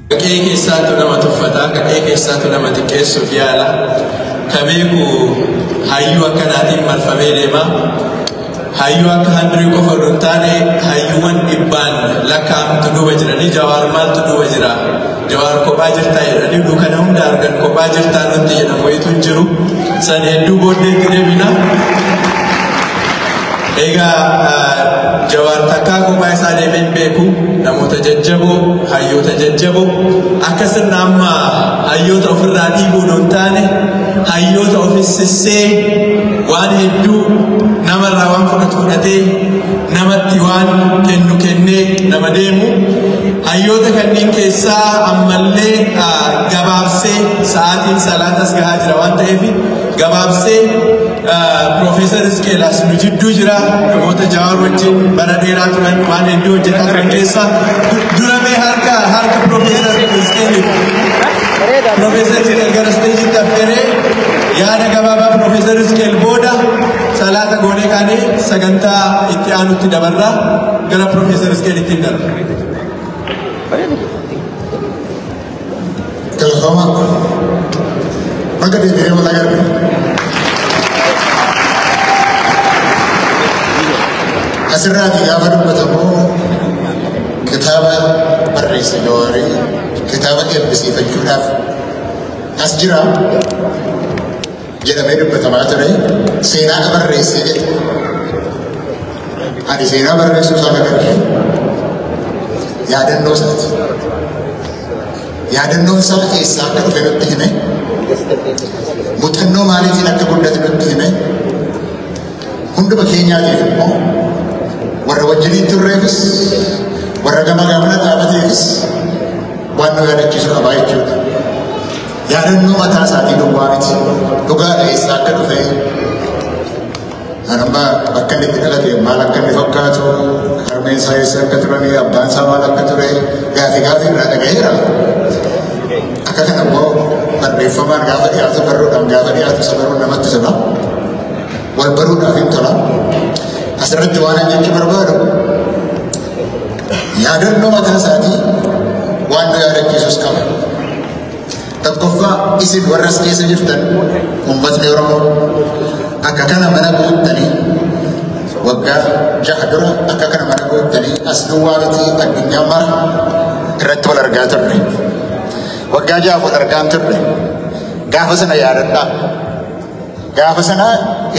Qe'ee keessaatu nama tuffataa, ka qe'ee keessaatu nama xiqqeessuuf yaala. Ka beeku hayyuu akkanaatiin marfamee deema. Hayyuu akka Handirii qofa odoo hin taane hayyuuwwan dhibbaan lakkaa'amtu duuba jiranii Jawaar maaltu duuba jira? Jawaar kophaa jirtaa jedhanii duukana hunda argan kophaa jirtaa nutti jedhamu wayitu hin jiru. San hedduu booddeetti deebina. Egaa Jawaar takkaa kophaa isaa deemee hin beeku. Namoota jajjaboo, hayyoota jajjaboo akka sirna amma hayyoota ofirraa dhiibuu odoo hin taane hayyoota ofis sissee waan hedduu namarraa waan fudhatu fudhatee namatti waan kennu kennee nama deemu. Hayyoota kanneen keessaa ammallee gabaabsee sa'aatiin salaatas gahaa jira waan ta'eef gabaabsee Piroofeesar Isqeelaas nu jidduu jira. Namoota Jawaar wajjin bara dheeraa turan waan hedduu hojjetaa turan keessaa dura mee harka Piroofeesar Isqeeliif. Piroofeesar Isqeel gara isteejitti affeeree yaada gabaabaa Piroofeesar Isqeel booda salaata goonee kaanee sagantaa itti aanutti dabarraa gara Piroofeesar Isqeelitti hin darba. Galatooma. Baga deebi'ee wal agarre. Asirraati gaafa dubbatamu kitaaba barreesse Jawaarii kitaaba eebbisiifachuudhaaf as jira jedhamee dubbatamaa ture seenaa barreesse jedhe. Ani seenaa barreessuu isaa agarre yaadannoo isaati. Yaadannoon isaa eessaa akka dhufe nutti hime, muuxannoo maaliitiin akka guddate nutti hime, hunduma keenyaatiif immoo warra wajjiniin turreefis warra gama gamana dhaabateefis waan nu yaadachiisu qabaa jechuudha. Yaadannoo mataa isaatii duwwaa miti. Dhugaadha eessaa akka dhufe Anamma bakka inni itti dhalate maal akka inni fakkaatu, harmeen isaa eessa akka turanii, abbaan isaa maal akka ture, gaafii gaafii irraa dhagaheera. Akka kana immoo barreeffamaan gaafa dhiyaatu barruudhaan gaafa dhiyaatu isa baruun namatti tola. Wal baruudhaaf hin tola. Asirratti waan ani jechuu barbaadu yaadannoo mataa isaatii waan nu yaadachiisus qaba. Tokkoffaa isin warra as keessa jirtan uummatni Oromoo akka kana mana guuttanii waggaa 6 dura akka kana mana guuttanii as duwwaa miti addunyaa mara irratti wal argaa turre. Waggaa 6 wal argaa turre. Gaafa sana yaadadhaa. Gaafa sana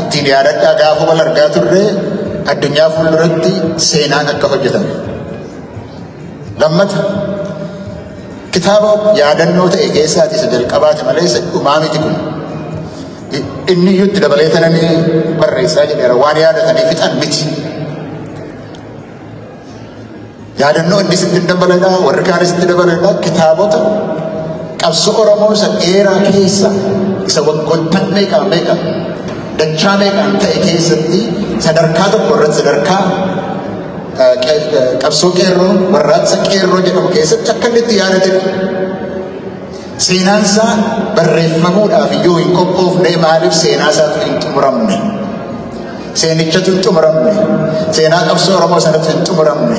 ittiin yaadadhaa gaafa wal argaa turre addunyaa fuulduratti seenaan akka hojjetame. Lammata kitaaba yaadannoo ta'e keessaati isa jalqabaati malee isa dhumaa miti kun. Inni iyyuu itti dabalee tananii barreessaa jedheera waan yaadatanii fixan miti. Yaadannoo inni sitti dabaladha warri kaanis itti dabaladha kitaabota qabsoo Oromoo isa dheeraa keessa isa waggoottan meeqa meeqa dachaa meeqaan ta'e keessatti sadarkaa tokko irratti sadarkaa qabsoo qeerroo warraaqsa qeerroo jedhamu keessatti akka inni itti yaadatedha. Seenaan isaa barreeffamuudhaaf iyyuu hin qophoofne maaliif seenaa isaatu hin xumuramne? Seenichatu hin xumuramne. Seenaa qabsoo Oromoo sanatu hin xumuramne.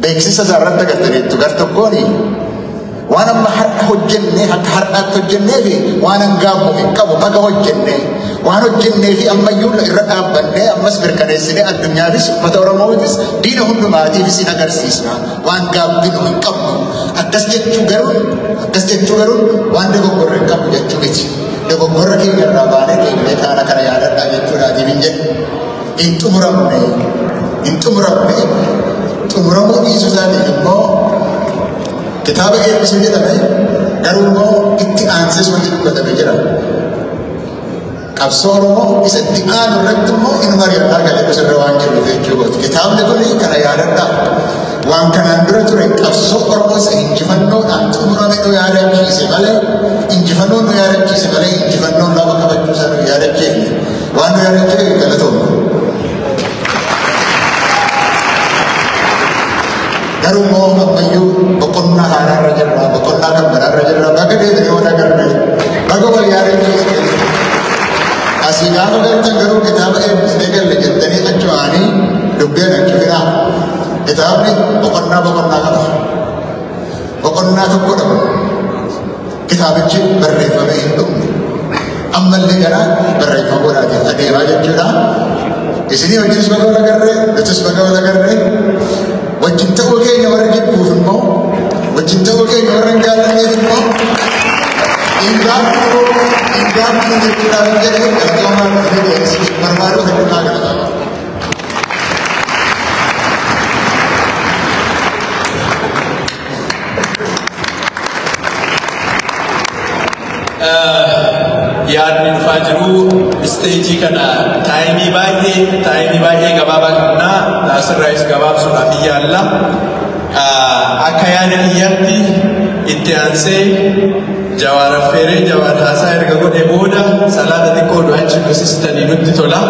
Beeksisa isaa irratti agartaniittu gar tokkoon waan amma har'a hojjenne akka har'aatti hojjennee fi waan hangaafnu hin qabu baga hojjenne waan hojjennee fi ammayyuu irra dhaabbannee ammas mirkaneessinee addunyaafis uummata Oromootifis diina hundumaatiifis hin agarsiisna waan gaabbinu hin qabnu akkas jechuu garuu waan dogoggorra hin qabnu jechuu miti. Dogoggorra keenya irraa baanee deemnee kaana kana yaadadhaa jechuudhaatiif hin jedhu. Hin xumuramne hin xumuramne xumuramuu dhiisuu isaatiif immoo kitaaba eebbisuu jedhame garuu immoo itti aansees wanti dubbatame jira. Qabsoo Oromoo isa itti aanu irratti immoo inuma ari'ataa kan jedhu sirra waan jiruuf jechuudha. Kitaabni kun kana yaadadhaa. Waan kanaan dura ture qabsoo Oromoo isa injifannoodhaan xumurame nu yaadachiise malee injifannoon nu yaadachiise malee injifannoon lafa qabachuu isaa nu yaadachiifne. Waan nu yaadachiise galatoomna. Garuu immoo ammayyuu boqonnaa haaraa irra jirra, boqonnaa kan biraa irra jirra, baga deebinee wal agarre, baga wal yaadachiisne. Asii gaafa galtan garuu kitaaba eebbisnee galle jettanii achumaanii dubbii ana cufinaa. Kitaabni boqonnaa boqonnaa qaba. Boqonnaa tokko dhabu. Kitaabichi barreeffamee hin dhumne. Ammallee gara barreeffamuudhaatiif adeemaa jechuudha. Isinii wajjinis baga wal agarree, nutis baga wal agarree. Wajjin ta'uu keenya warra jibbuuf immoo, wajjin ta'uu keenya warra hin jaallanneef immoo, hin gaabbiinu, hin gaabbiinu jechuudhaaf jedhee galatoomaa barbaaduu kan naa galatoomaa. Yaadni dhufaa jiru isteejii kana taayimii baay'ee gabaabaa qabnaa, asirraayis gabaabsuudhaaf yaalla. Akka yaada kiyyaatti itti aansee Jawaar affeeree, Jawaar haasaa erga godhe booda salaata xiqqoo du'achi dosistanii nutti tola.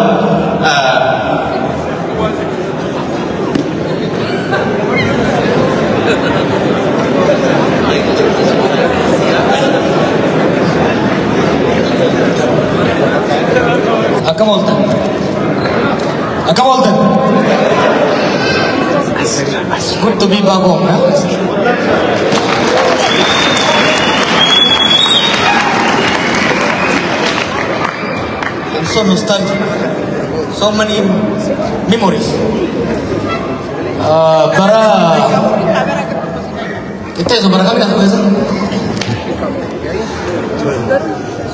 Akkam ooltan? Akkam ooltan? Good to be back home. Huh? I'm so nostalgic. So many memories. Bara Itti bara kamii as keessa?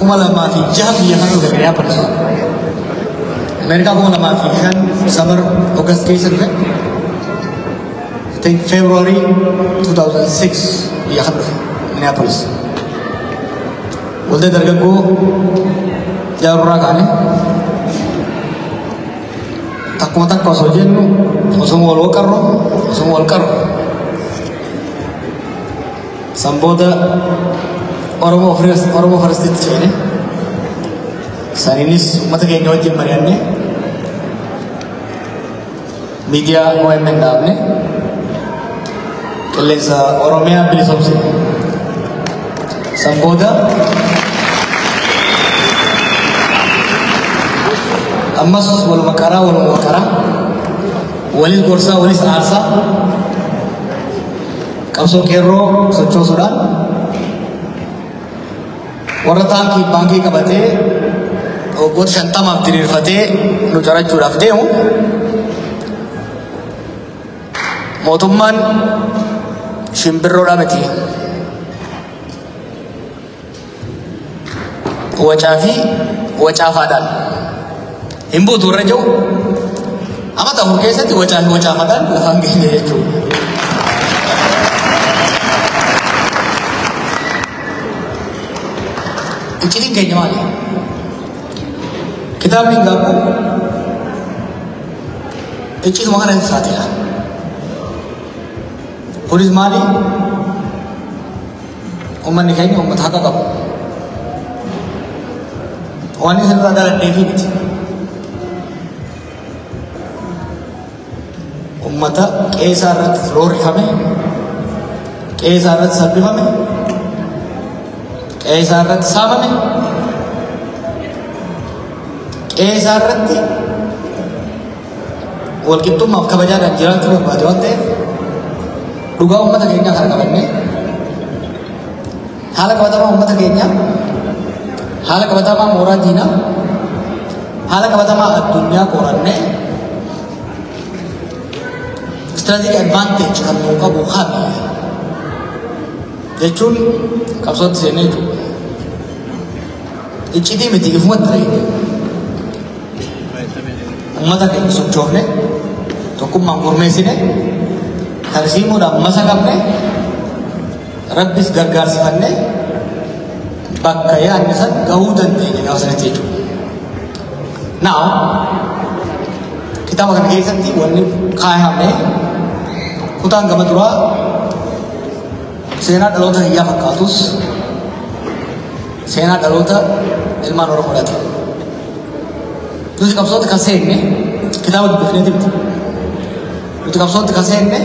2006 biyya kana dhufe, Minneapolis. Ameerikaa 2005 summer August keessa dhufe. I think February 2006 biyya kana dhufe, Minneapolis. Waldaa dargaggoo jaarurraa kaane takkuma takka osoo jennu, osoo wal qarru, osoo wal qarru. San booda Oromoo Firstitti ceene. Saniinis uummata keenya wajjin mari'anne, miidiyaa OMN dhaabne, qilleensa Oromiyaa bilisoomsine. San booda ammas waluma qaraa, waluma qaraa, walis gorsaa, walis aarsaa, qabsoo qeerroo sochoosuudhaan warra taankii baankii qabatee waggoota 50f diriirfatee nu carachuudhaaf deemu, mootummaan shimbirroodhaa miti. Wacaa fi wacaafaadhaan hin buutu warra jiru amata 4 keessatti wacaa fi wacaafaadhaan lafaan geenye jechuudha. Iccitiin keenya maali? Kitaabni gaabbu iccituma kana saaxila. Kunis maali? Uummanni keenya uummata haqa qabu. Waan isin irraa dhaladheefi miti. Uummata qeesaa irratti roorrifame, qeesaa irratti salphifame, qeesaa irratti saamame, qeesaa irratti walqixxummaaf kabajaadhaan jiraachuu barbaade waan ta'eef, dhugaa uummata keenyaa kana qabannee, haala qabatamaa uummata keenyaa, haala qabatamaa mooraa diinaa, haala qabatamaa addunyaa qorannee, strategic advantage kan nuu qabu kami jechuun qabsootti seennee jechuudha. Iccitii miti, ifumatti reene. Uummata keenya sochoofne, tokkummaan gurmeessine, tarsiimuudhaan masa qabne, rabbis gargaarsifanne, bakka yaadne san gahuu dandeenya gaafa sanatti jechuudha. Now, kitaaba kana keessatti wanni kaayame kutaan gama duraa seenaa dhaloota kiyyaa fakkaatus seenaa dhaloota ilmaan Oromoodhaati. Nuti qabsootti kan seenne kitaaba dubbifneeti miti. Nuti qabsootti kan seenne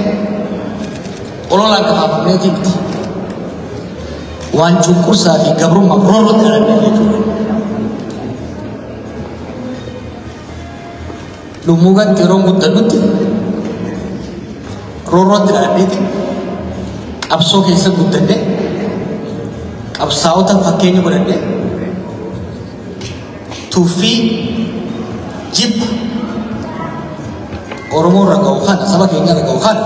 ololaan kafaafamneeti miti. Waan cunqursaa fi gabrummaa roorrootti dhalanne jechuudha. Dhummuugatti yeroo guddadhutti roorrootti dhaladheeti. Qabsoo keessa guddadhe, qabsaa'ota fakkeenya godhadhe, tuffii jibba Oromoo irra ga'u kana, saba keenya irra ga'u kana,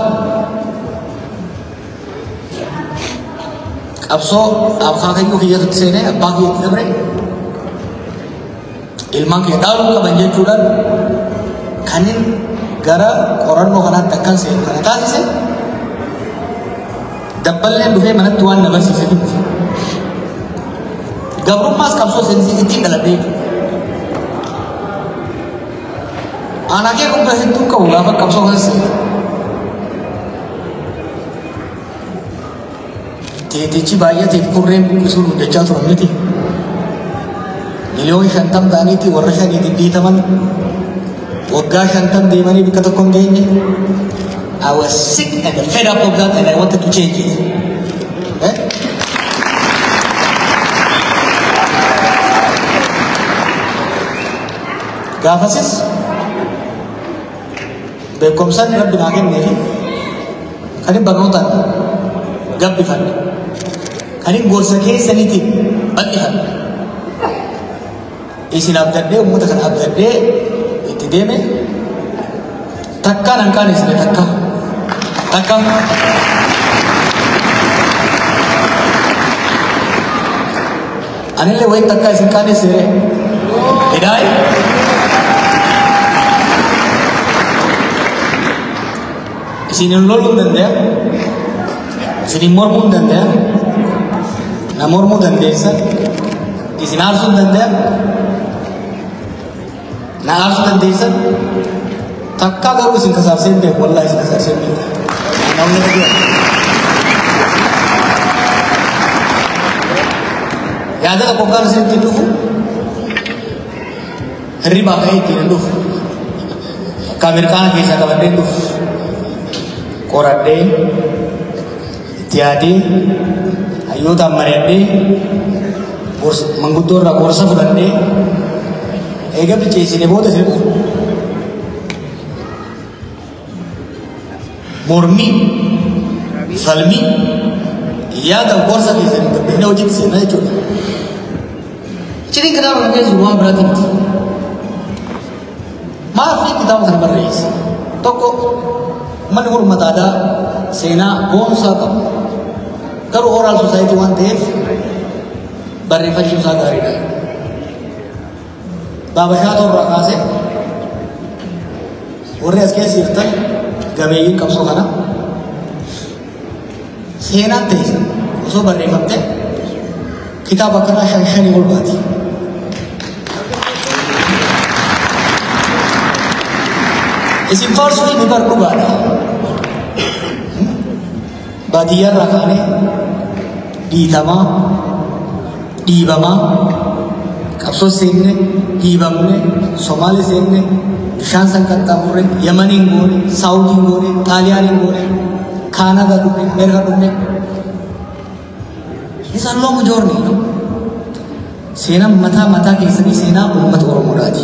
qabsoo akaakayyuu kiyyatti seenee abbaa kiyyatti dabre ilmaan kiyya dhaaluu qaban jechuudhaan kanin gara qorannoo kanaatti akkan seenu kana taasise dabballeen dhufee manatti waan na barsiise miti. Gabrummaas qabsoo seensi ittiin dhaladhee jechuudha. Aanaa kee kun hedduu qabu gaafa qabsoo keessa seenu. Teetichi baay'ateef kurreen buqqisuun hojjechaa turan miti. 50,000,000 ta'aniiti warra shaniitiin dhiitaman waggaa 50 deemanii bakka tokko hin geenye. I was sick and fed up of that and I wanted to change it. Eh? Gaafasis beekumsaan Rabbi naa kennee fi kan hin barnootaan gabbifanne, kan hin gorsa keessaniitiin bal'ifanne, isin abdadhee, uummata kana abdadhee itti deeme. Takkaan hanqaan isine takka takka anillee wayin takka isin qaanesseere hidaayi. Isin loluu hin danda'a, isin mormuu hin danda'a, na mormuu dandeessa, isin aarsuu hin danda'a, na aarsuu dandeessa. Takkaa garuu isin kasaarsee hin beeku, wallaahi isin kasaarsee hin beeku. Namni jira. Yaada tokko kan isin ittiin dhufu, hirribaa ka'ee ittiin hin dhufu. Akka Ameerikaana keessaa qabadhee hin dhufu. Qoradhee, itti yaadee, hayyootaan mari'adhee, manguddoo irraa gorsa fudhadhee, eega bilcheessinee booda isin dhufu. Mormii, falmii, yaada gorsa keessanii gabbifnee hojiitti seenaa jechuudha. Iccitiin kitaaba kana keessa waan biraati miti. Maaf kitaaba kana barreesse? Tokko, uummanni kun uummata aadaa seenaa boonsaa qabu. Garuu oral society waan ta'eef barreeffachuun isaa gaariidha. Baabashaa irraa kaasee warri as keessa jirtan gameeyyiin qabsoo kana, seenaan ta'e osoo barreeffamte kitaaba akkanaa shan shanii ol baati. Isin faarsuun ni bar dhugaadha. Baadiyyaarraa kaanee dhiitamaa, dhiibamaa, qabsoo seenne, dhiibamne, Somaalee seenne, bishaan san qaxxaamurre, Yamaniin goone, Saawudiin goone, Xaaliyaaniin goone, Kaanadaa dhufne, Ameerikaa dhufne. It's a long journey, no? Seenaan mataa mataa keessanii seenaa uummata Oromoodhaati.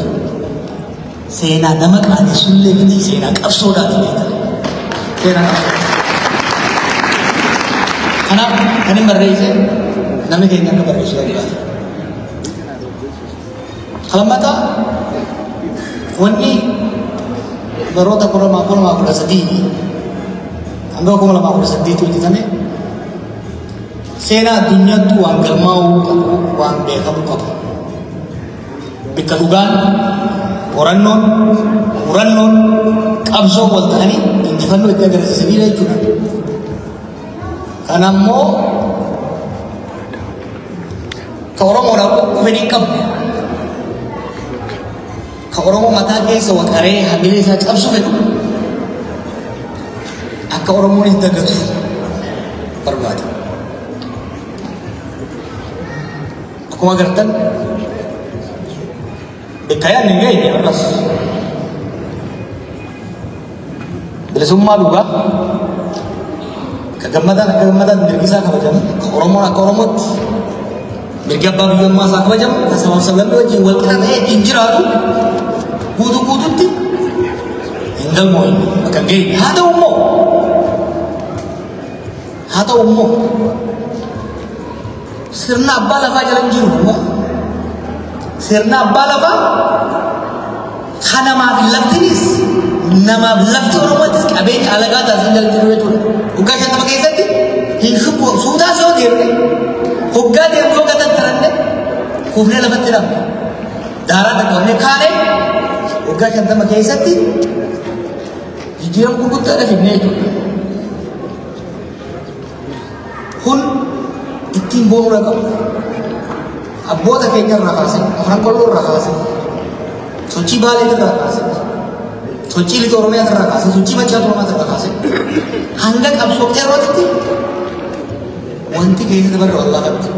Seenaa nama qaanessullee miti, seenaa qabsoodhaati beekta. Seenaa qabsoodhaati. Kanaaf kan hin barreesse namni keenya akka barreessu barbaada. Lammataa, wanni baroota 2013 hanga 2018 hojjetame seenaa addunyaatti waan galmaa'uu qabu, waan beekamuu qabu. Bakka dhugaan, qorannoon, murannoon, qabsoo wal ta'anii injifannoo itti agarsiisanidha jechuudha. Kana immoo ka Oromoodhaaf fedhii hin qabne, ka Oromoo mataa keessa waqaree hamilee isaa cabsu fedhu akka Oromoonis dagatu barbaada. Akkuma agartan bakka yaadne hin geenye har'as. Bilisummaa dhugaa ka gammadaan akka gammadaan mirgi isaa kabajamu, ka Oromoon akka Oromootti mirgi abbaa biyyummaa isaa kabajamu, ka sabaaf sablammii wajjin wal qixa ta'ee ittiin jiraatu guutuu guututti hin galmoofne, bakka hin geenye. Haa ta'u immoo Haa ta'u immoo sirna abbaa lafaa jala hin jiru immoo sirna abbaa lafaa kan namaaf laftinis namaaf lafti Oromootis qabeenya alagaa taasisan jala jiru jechuudha. Waggaa 50 keessatti hin shubbu suutaas yoo deemne hoggaa deemnu yoo gatan taranne kuufnee lafatti dhabne daaraa dhaqqabnee kaane waggaa 50 keessatti jijjiirama gurguddaadha fidnee jechuudha. Kun ittiin boonuu qabu. Abboota keenya irraa kaasee, Afran Qalloo irraa kaasee, sochii Baalee irraa kaasee, sochii Lixa Oromiyaa irraa kaasee, sochii Machaa Oromiyaa irraa kaasee, hanga qabsoo qeerrootitti wanti keessa dabarre wallaafatti.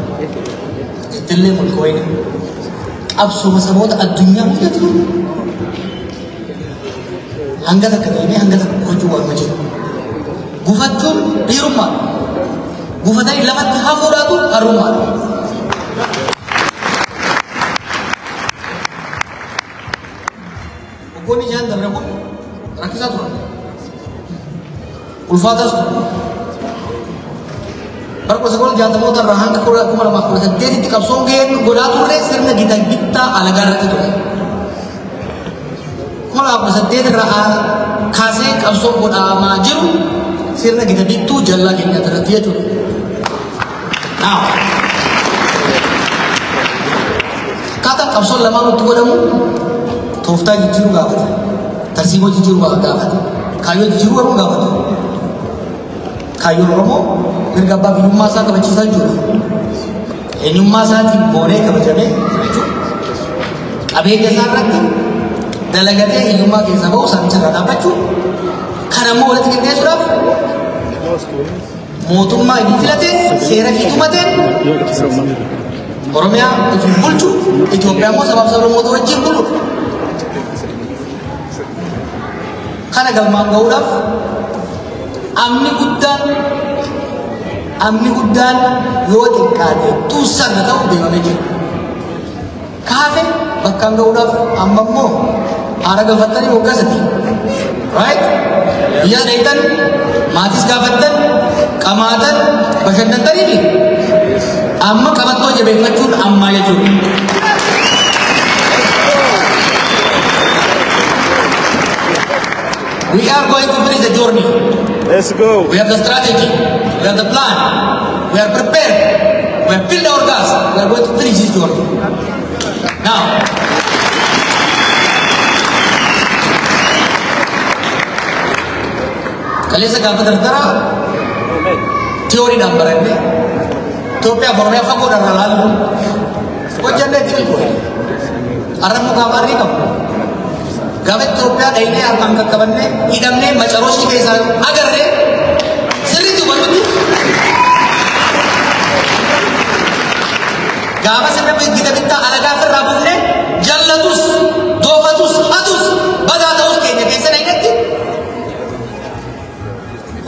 Ittillee mulkooyne qabsoo saboota addunyaa hundatti hanga takka deemee hanga takka gufachuu waan jiru. Gufachuun dhiirummaadha. Gufatanii lafatti hafuudhaatu harrummaadha. Waggoonni 6 dabre kun rakkisaa turan. Ulfaataas turan. Bara 1960moota irraa hanga 2018tti qabsoon gaheen godhaa turre sirna gita bittaa alagaa irratti ture. 2018 irraa kaasee qabsoon godhamaa jiru sirna gita bittuu jallaa keenya irratti jechuudha. Now, akkaataan qabsoon lamaan itti godhamu tooftaa jijjiiruu gaafata. Tarsiimoo jijjiiruu gaafata. Kaayyoo jijjiiruu garuu gaafata. Kaayyoon Oromoo mirga abbaa biyyummaa isaa kabachiisaa jechuudha. Eenyummaa isaatiin boonee kabajamee jechuudha. Qabeenya isaa irratti dalagatee hiyyummaa keessaa bahu saamicha irraa dhaabbachuu. Kan ammoo walitti qindeessuudhaaf mootummaa inni filateen seera fi tumateen Oromiyaa ittiin bulchu, Itoophiyaa immoo sabaaf sablammoota wajjin buludha. Kana galmaan gahuudhaaf amni guddaan yoo xiqqaate tuussarra ta'u deemamee jira. Kaafe bakkaan gahuudhaaf amma immoo haara galfattanii waggaa 3. Right? Biyya dheeytan, maatis gaafattan, qamaatan, bashannantanii fi amma qabattoo jabeeffachuun ammaa jechuudha. We are going to finish the journey. Let's go. We have the strategy. We have the plan. We are prepared. We have filled our gas. We are going to finish this journey. Now, kaleessa gaafa dardara tiyooriidhaan baranne Itoophiyaa fi Oromiyaa fagoodhaan irra laallu hojjannee itti milkoofne. Har'a immoo gaafa arrii qabnu. Gaafa Itoophiyaa dhaynee harkaan qaqqabannee hidhamnee macarooshii keessaa agarree sirriitti hubannutti gaafa sirna gita bittaa alagaa ofirraa buufnee jallatus, doofatus, hatus, badaa ta'us keenya keessa dhaynetti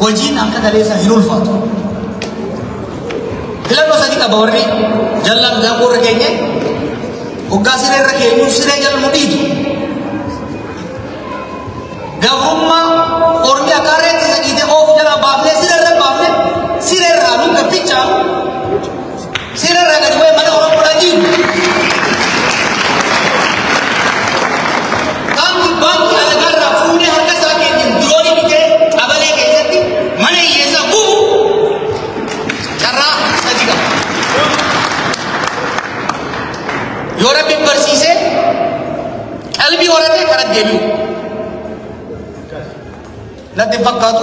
hojiin akka kaleessa hin ulfaatu. Filannoo sadii qaba warri jallaan gaangoo irra keenye hoggaa siree irra keenyu siree jala nu dhiitu. Gabrummaa ormi akka harreetti isa dhiite oofu jala baafnee siree irra baafnee siree irraa nu gaffichaanu siree irraa gadi bu'ee mana Oromoodhaan jiru. Baankii baankii alagaa irraa fuunee harka isaa keenyaan diroonii bitee qabalee keessatti mana hiyyeessaa gubu carraa sadii qaba. Yoo Rabbiin barsiisee qalbii horatee karaa deebi'u. Natti hin fakkaatu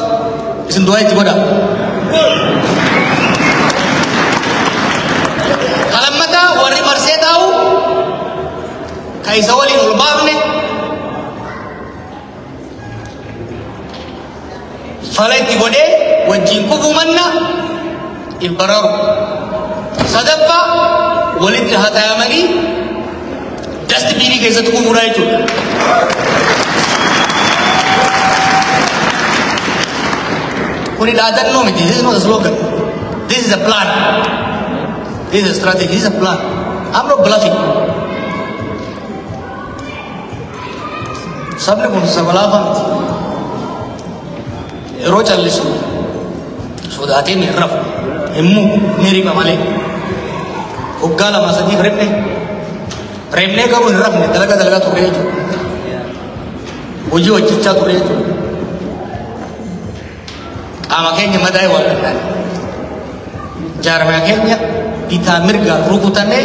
isin du'aa itti godhaa. Kalammataa warri marsee taa'u ka isa waliin ol baafne fala itti godhee wajjin kufuu manna hin bararu. Sadaffaa walitti haxaayamanii dastbiinii keessatti kufuudha jechuudha. Kuni dhaadannoo miti. This is not a slogan. This is a plan. This is a strategy. This is a plan. I'm not bluffing. Sabni kun saba laafaa miti. Yeroo callisu Sodaatee hin rafu. Himmuu ni riba malee. Waggaa lama sadiif ribne. Reebnee garuu hin rafne, dalagaa dalagaa turre jechuudha. Hojii hojjechaa turre jechuudha. Qaama keenya madaa'e waan danda'an. Jaarmaa keenya bitaa mirga rukutanee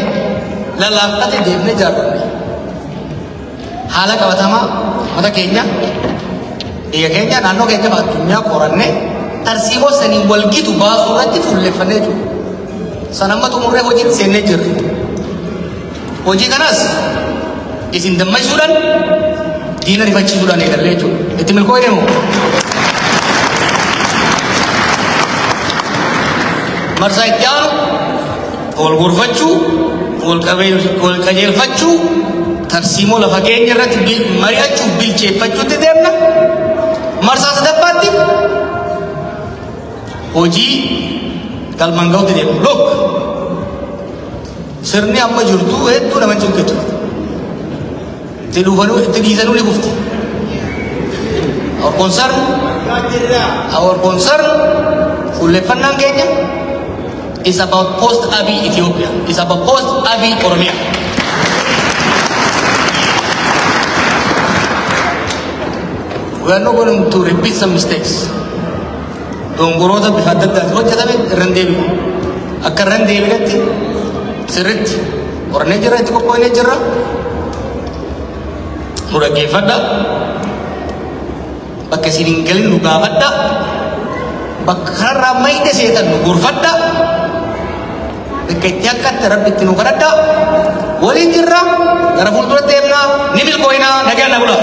lallaaffate deemnee jaarranne. Haala qabatamaa mata keenya, biyya keenya, naannoo keenya fi addunyaa qorannee tarsiimoo saniin wal gitu baasuu irratti fuulleffannee jiru. San amma xumurree hojiitti seennee jirra. Hojii kanas isin dammaqsuudhaan, diina rifachiisuudhaan eegallee jechuudha. Itti milkoo'ee deemu. Marsaa itti aanu wal gorfachuu, wal qajeelfachuu, tarsiimoo lafa keenya irratti mari'achuuf bilcheeffachuutti deemna. Marsaa sadaffaatti hojii galmaan ga'utti deemna. Look, sirni amma jirtu hedduu nama cinqitu. Itti dhufanuu itti dhiisanuu ni kufti. Our concern, fuulleffannaan keenya is about post Abiy Ethiopia. Is about post Abiy Oromia. We are not going to repeat some mistakes. Dongoroota bifa adda addaatiin hojjetame irra hin deebinu. Akka irra hin deebinetti sirriitti qorannee jirra, itti qophoonee jirra. Nu dhaggeeffadha. Bakka isin hin galin nu gaafadha. Bakka kanarraa mayda seetan nu gorfadha. Bakka itti akkatti Rabbi itti nu kadhadha. Waliin jirra. Gara fuulduratti deemna. Ni milkooyna. Nagaan na bula.